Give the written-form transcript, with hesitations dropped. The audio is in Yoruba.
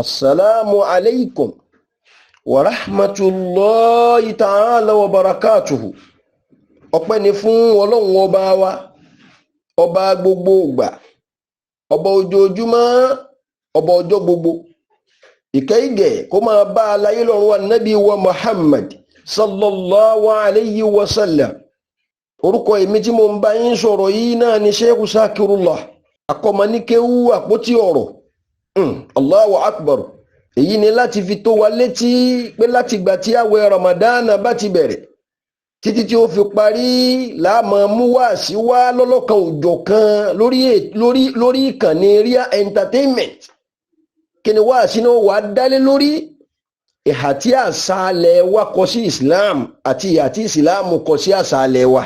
Assalamu alaikum wa rahmatullahi ta'ala wa barakatuhu. Ọpẹ́ ni fún Ọlọ́run ọba wa, ọba gbogbo ìgbà, ọba ojoojúmọ́, ọba ọjọ́ gbogbo. Ìkẹ́ ìgẹ̀ kó máa bá aláyé lọ́run wa nábì wa Muhammad sallallahu alayhi wa sallam. Orúkọ èmi tí mo ń bá yín sọ̀rọ̀ yìí náà ni Sheikh Sakirullah, akọ́mọníkéwú àpótí ọ̀rọ̀. Allahu akbar. Èyí ni láti fi tó wa létí pé láti gbà tí àwẹ̀ Ramadana bá ti bẹ̀rẹ̀ títí tí ó fi parí, láàmú mú wá sí wá lọ́lọ́kan òjọ̀kan lórí ìkànnì Ria Entertainment. Kí ni wáàsí náà wà á dálé lórí? Ìhà tí àṣà alẹ̀ wa kọ sí Islam àti ìhà tí Islam kọ sí àṣà alẹ̀ wa.